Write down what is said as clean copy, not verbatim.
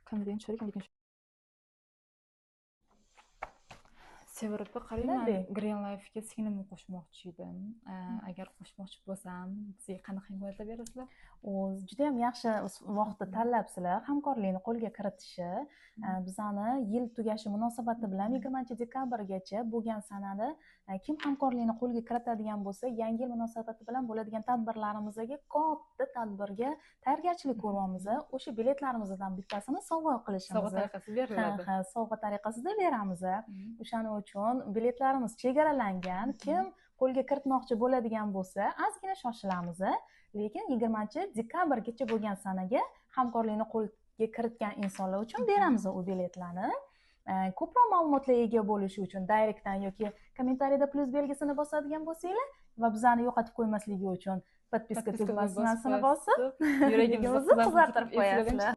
Kameradan tushar ekan, lekin Sevara opa, qarang, man Labbay. Green Life'ga singlimni qo'shmoqchi edim. Agar qo'shmoqchi bo'lsam, bizga qanaqa imkoniyatlar berasizlar? O'zi judayam yaxshi vaqtda tanlabsizlar hamkorlikni qo'lga kiritishi. Bizani yil tugashi munosabati bilan 20-dekabrgacha bo'lgan sanada kim hamkorlikni qo'lga kiritadigan bo'lsa, yangi yil munosabati bilan bo'ladigan tadbirlarimizga, katta tadbirga tayyorgarchilik ko'ryapmiz. O'sha biletlarimizdan bittasini sovg'a qilishimiz. Sovg'a tariqasida beriladi. Ha, sovg'a tariqasida beramiz. O'shaning uchun biletlarimiz chegaralangan. Kim qo'lga kiritmoqchi bo'ladigan bo'lsa, ozgina shoshilamiz. Lekin 20-dekabrgacha bo'lgan sanaga hamkorlikni qo'lga kiritgan insonlar uchun beramiz u biletlarni. Ko'proq ma'lumotlarga ega bo'lish uchun direktdan yoki kommentariyada plyus belgisini bosadigan bo'lsanglar va bizani yo'qotib qo'ymasligi uchun podpiska Podpiska tugmasini bosib, bosib, yuragimizni yuragimizni qizartirib qo'yasizlar.